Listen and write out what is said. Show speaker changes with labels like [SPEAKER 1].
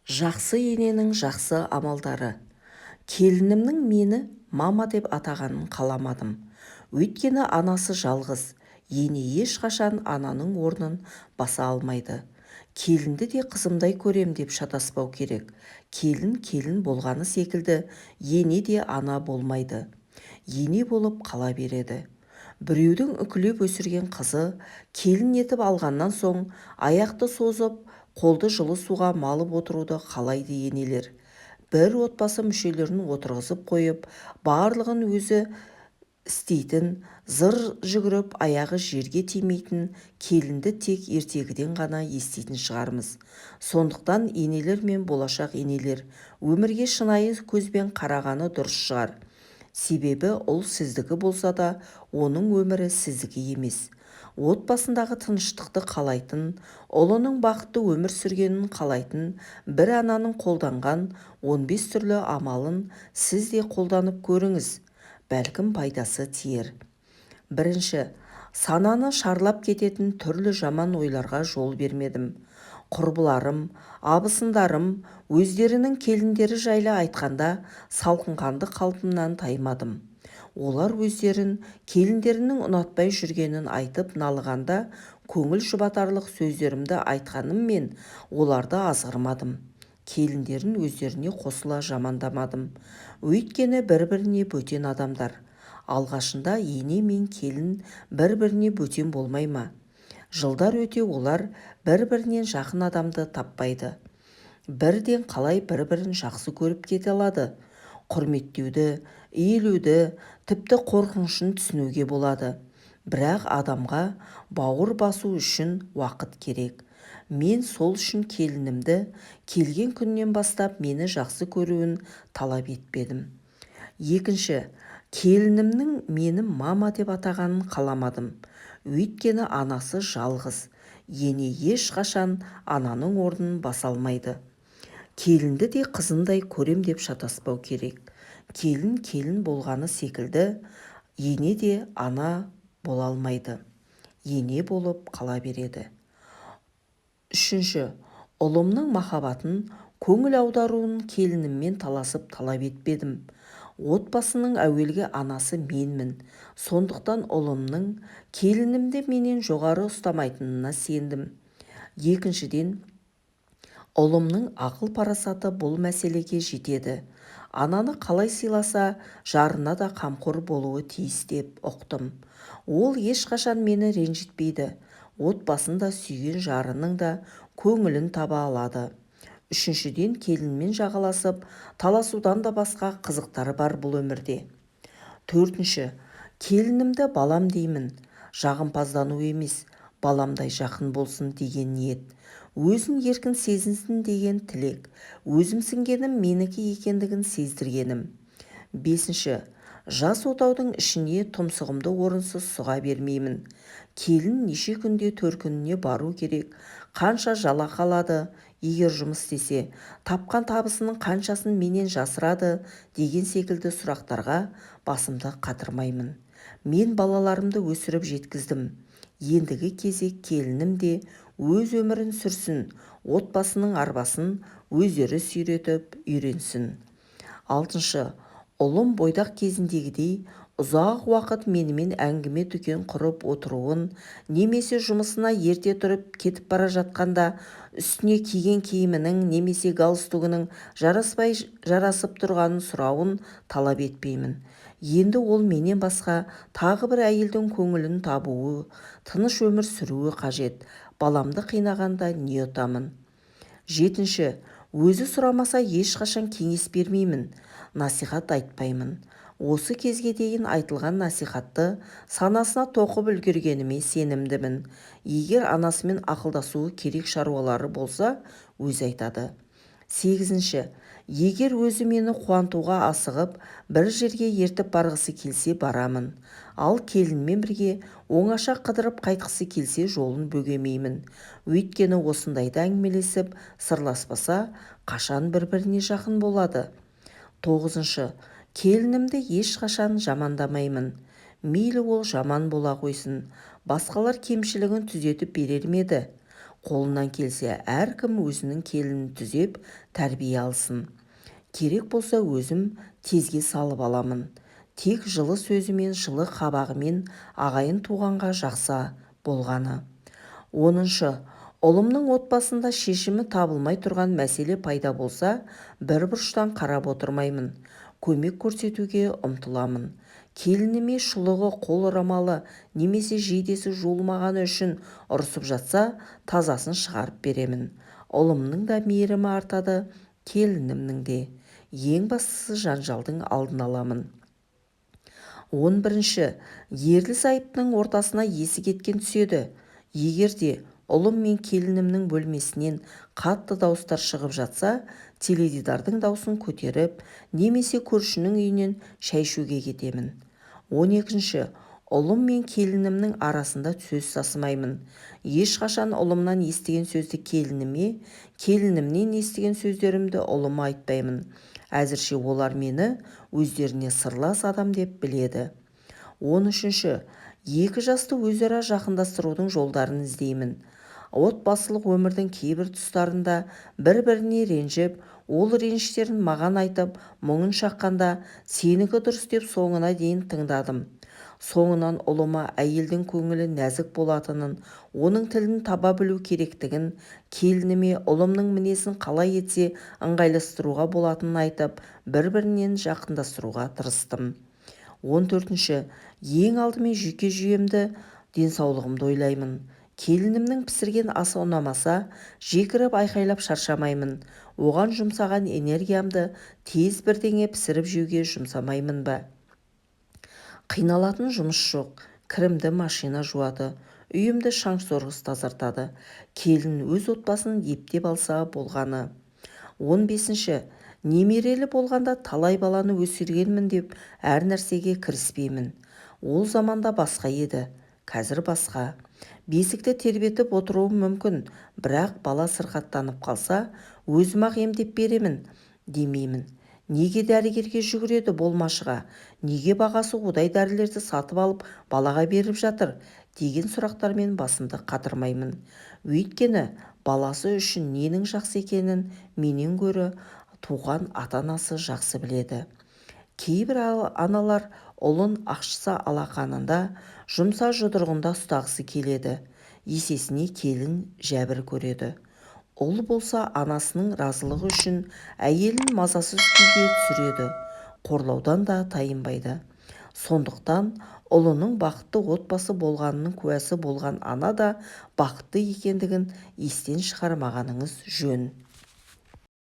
[SPEAKER 1] Жақсы ененің жақсы амалдары. Келінімнің мені мама деп атағанын қаламадым. Өйткені анасы жалғыз, ене ешқашан ананың орнын баса алмайды. Келінді де қызымдай көрем деп шатаспау керек. Келін келін болғаны секілді ене де ана болмайды. Ене болып қала береді. Біреудің үкілеп өсірген қызы келін етіп алғаннан соң аяқты созып, қолды жылы суға малып отыруды қалайды енелер. Бір отбасы мүшелерін отырғызып қойып, барлығын өзі істейтін, зыр жүгіріп аяғы жерге тимейтін келінді тек ертегіден ғана еститін шығармыз. Сондықтан енелер мен болашақ енелер өмірге шынайы көзбен қарағаны дұрыс шығар. Себебі ұл сіздікі болса да, оның өмірі сіздікі емес. Отбасындағы тыныштықты қалайтын, ұлының бақытты өмір сүргенін қалайтын бір ананың қолданған 15 түрлі амалын сіз де қолданып көріңіз, бәлкім пайдасы тиер. Бірінші, сананы шарлап кететін түрлі жаман ойларға жол бермедім. Құрбыларым, абысындарым өздерінің келіндері жайлы айтқанда салқынқанды қалпымнан таймадым. Олар өздерін келіндерінің ұнатпай жүргенін айтып налығанда көңіл жұбатарлық сөздерімді айтқаныммен оларды азғырмадым. Келіндерін өздеріне қосыла жамандамадым. Өйткені бір-біріне бөтен адамдар. Алғашында ене мен келін бір-біріне бөтен болмай ма? Жылдар өте олар бір-бірінен жақын адамды таппайды. Бірден қалай бір-бірін жақсы көріп кете алады? Құрметтеуді, иілуді, тіпті қорқынышын түсінуге болады. Бірақ адамға бауыр басу үшін уақыт керек. Мен сол үшін келінімді келген күннен бастап мені жақсы көруін талап етпедім. Екінші, келінімнің мені мама деп атағанын қаламадым. Өйткені анасы жалғыз, ене ешқашан ананың орнын баса алмайды. Келінді де қызымдай көрем деп шатаспау керек. Келін келін болғаны секілді ене де ана бола алмайды. Ене болып қала береді. Үшінші, ұлымның махаббатын, көңіл аударуын келініммен таласып талап етпедім. Отбасының әуелгі анасы менмін. Сондықтан ұлымның келінімді менен жоғары ұстамайтынына сендім. Екіншіден, ұлымның ақыл парасаты бұл мәселеге жетеді. Ананы қалай сыйласа, жарына да қамқор болуы тиіс деп ұқтым. Ол ешқашан мені ренжітпейді. Отбасын да сүйген жарының да көңілін таба алады. Үшіншіден, келінмен жағаласып, таласудан да басқа қызықтар бар бұл өмірде. Төртінші, келінімді балам деймін. Жағымпаздану емес, баламдай жақын болсын деген ниет. Өзін еркін сезінсін деген тілек. Өзімсінгенім менікі екендігін сездіргенім. Бесінші, жас отаудың ішіне тұмсығымды орынсыз сұға бермеймін. Келін неше күнде төркініне бару керек, қанша жалақы алады, егер жұмыс істесе, тапқан табысының қаншасын менен жасырады деген секілді сұрақтарға басымды қатырмаймын. Мен балаларымды өсіріп жеткіздім. Ендігі кезек келінім де өз өмірін сүрсін, отбасының арбасын өздері сүйретіп үйренсін. Алтыншы, ұлым бойдақ кезіндегідей ұзақ уақыт менімен әңгіме дүкен құрып отыруын немесе жұмысына ерте тұрып кетіп бара жатқанда үстіне киген киімінің немесе галстугінің жараспай жарасып тұрғанын сұрауын талап етпеймін. Енді ол менен басқа тағы бір әйелдің көңілін табуы, тыныш өмір сүруі қажет. Баламды қинағанда не ұтамын? Жетінші, өзі сұрамаса ешқашан кеңес бермеймін, насихат айтпаймын. Осы кезге дейін айтылған насихатты санасына тоқып үлгергеніме сенімдімін. Егер анасымен ақылдасуы керек шаруалары болса, өзі айтады. Сегізінші, егер өзі мені қуантуға асығып, бір жерге ертіп барғысы келсе барамын. Ал келінмен бірге оңаша қыдырып қайтқысы келсе жолын бөгемеймін. Өйткені осындайда әңгімелесіп, сырласпаса, қашан бір-біріне жақын болады. Тоғызыншы, келінімді ешқашан жамандамаймын. Мейлі ол жаман бола қойсын, басқалар кемшілігін түзетіп берер ме еді? Қолынан келсе, әркім өзінің келінін түзеп, тәрбие алсын. Керек болса, өзім тезге салып аламын. Тек жылы сөзімен, жылы қабағымен ағайын-туғанға жақсы болғаны. 10-шы. Ұлымның отбасында шешімі табылмай тұрған мәселе пайда болса, бір бұрыштан қарап отырмаймын. Көмек көрсетуге ұмтыламын. Келініме шұлығы, қол орамалы немесе жейдесі жуылмағаны үшін ұрысып жатса, тазасын шығарып беремін. Ұлымның да мейірімі артады, келінімнің де. Ең бастысы, жанжалдың алдын аламын. 11-ші. Ерлі-зайыптының ортасына есі кеткен түседі. Егер де ұлым мен келінімнің бөлмесінен қатты дауыстар шығып жатса, теледидардың даусын көтеріп, немесе көршінің үйінен шай ішуге кетемін. 12-ші. Ұлым мен келінімнің арасында сөз тасымаймын. Ешқашан ұлымнан естіген сөзді келініме, келінімнен естіген сөздерімді ұлыма айтпаймын. Әзірше олар мені өздеріне сырлас адам деп біледі. 13-ші. Екі жасты өзара жақындастырудың жолдарын іздеймін. Отбасылық өмірдің кейбір тұстарында бір-біріне ренжіп, ол реніштерін маған айтып, мұңын шаққанда, сенікі дұрыс деп соңына дейін тыңдадым. Соңынан ұлыма әйелдің көңілі нәзік болатынын, оның тілін таба білу керектігін, келініме ұлымның мінезін қалай етсе ыңғайластыруға болатынын айтып, бір-бірінен жақындастыруға тырыстым. 14-ші. Ең алдымен жүйке жүйемді, денсаулығымды ойлаймын. Келінімнің пісірген асы ұнамаса, жекіріп айқайлап шаршамаймын. Оған жұмсаған энергиямды тез бірдеңе пісіріп жеуге жұмсамаймын ба? Қиналатын жұмыс жоқ. Кірімді машина жуады, үйімді шаңсорғыш тазартады. Келін өз отбасын ептеп алса болғаны. 15-ші. Немерелі болғанда талай баланы өсіргенмін деп әр нәрсеге кіріспеймін. Ол заманда басқа еді, қазір басқа. Бесікті тербетіп отыруым мүмкін, бірақ бала сырқаттанып қалса, өзім-ақ емдеп беремін демеймін. Неге дәрігерге жүгіреді болмашыға, неге бағасы удай дәрілерді сатып алып балаға беріп жатыр деген сұрақтармен басымды қатырмаймын. Өйткені баласы үшін ненің жақсы екенін менен гөрі туған ата-анасы жақсы біледі. Кейбір аналар ұлын ашса алақанында, жұмса жұдырығында ұстағысы келеді. Есесіне келін жәбір көреді. Ұл болса анасының разылығы үшін әйелін мазасыз күйге түсіреді, қорлаудан да тайынбайды. Сондықтан ұлының бақытты отбасы болғанының куәсі болған ана да бақытты екендігін естен шығармағаныңыз жөн.